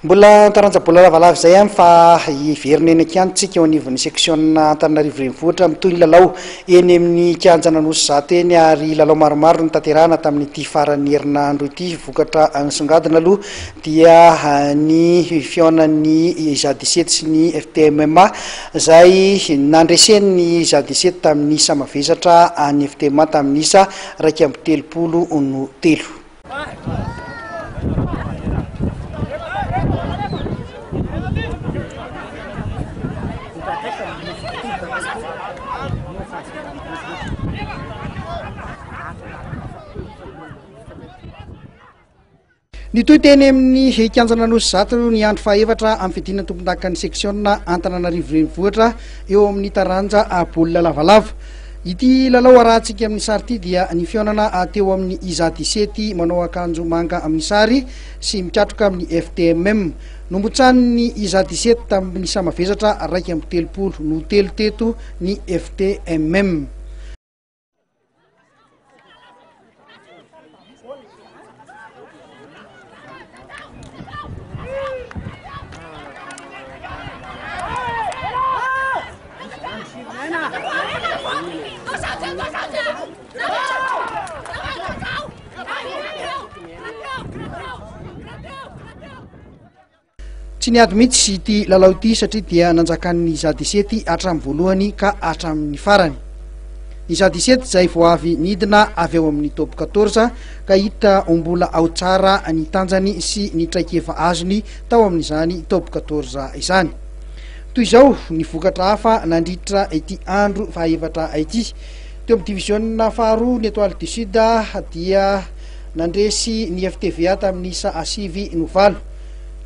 Mbola taranja baolina lavalava izay ihany fa hiverina eny an-kianja isika eo anivon'ny seksiona Antananarivo Renivohitra. Mitohy ny lalao eny amin'ny kianjan'Anosizato eny ary lalao maromaro no notanterahina tamin'ity faran'ny herinandro ity. Vokatra nisongadina aloha dia ny fihaonan'ny ISA 17 sy ny FTMMA izay nandresen'ny ISA 17 tamin'ny isa mavesatra an'ny FTMA tamin'ny isa 31 no telo. Nitohy teny amin'ny kianjan'Anosizato ny andro fahaefatra amin'ny fiadiana tompondakan'ny seksiona Antananarivo Renivohitra eo amin'ny taranja baolina lavalava. Ity lalao arahantsika amin'ny sary ity dia ny fihaonana teo amin'ny Iza Disety manao akanjo manga amin'ny sary sy mikatroka amin'ny FTMM. Nombotsanin'ny Iza Disety tamin'ny isa mavesatra 31 no telo teto ny FTMM. Tsy niady mihitsy ity lalao ity satria dia nanjakan'ny Zadisety hatramin'ny voalohany ka hatramin'ny farany. Ny Zadisety izay vao avy nidina avy ao amin'ny top quatorze ka hita ho mbola ao tsara ny tanjany sy ny traikefa azony tao amin'izany top quatorze izany. Toy izao ny vokatra hafa nandritra ity andro fahaefatra ity. Teo amin'ny diviziona faharoa ny Etoile du Sud dia nandresy ny FTVA tamin'ny isa sivy no valo.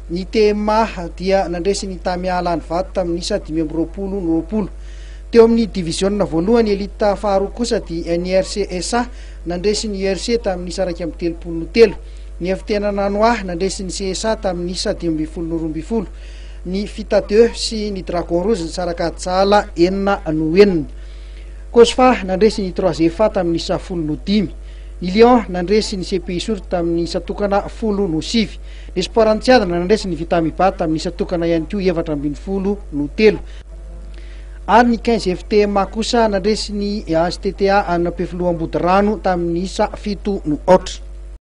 Ny TMA dia nandresy ny Tamia Alanivato tamin'ny isa 25 no 20. Teo amin'ny diviziona voalohany Elite faharoa kosa dia ny RCSA nandresy ny URC tamin'ny isa 31 no telo. Ny FT Nananoa nandresy ny CSA tamin'ny isa 15 no 12. Ny Fita deux sy ny Dragon Rouge nisaraka ady sahala enina no enina. Cosfa nandresy ny Trois Efa tamin'ny isa folo no dimy. Ny Lion nandresy ny CP Isotry tamin'ny isa tokana folo no sivy. Ny Espoir Antsiadana nandresy ny Vita Miba tamin'ny isa tokana ihany koa 14 no telo. Ary ny 15 FTMA kosa nandresy ny HTTA an'Ampefiloha Ambodirano tamin'ny isa fito no aotra.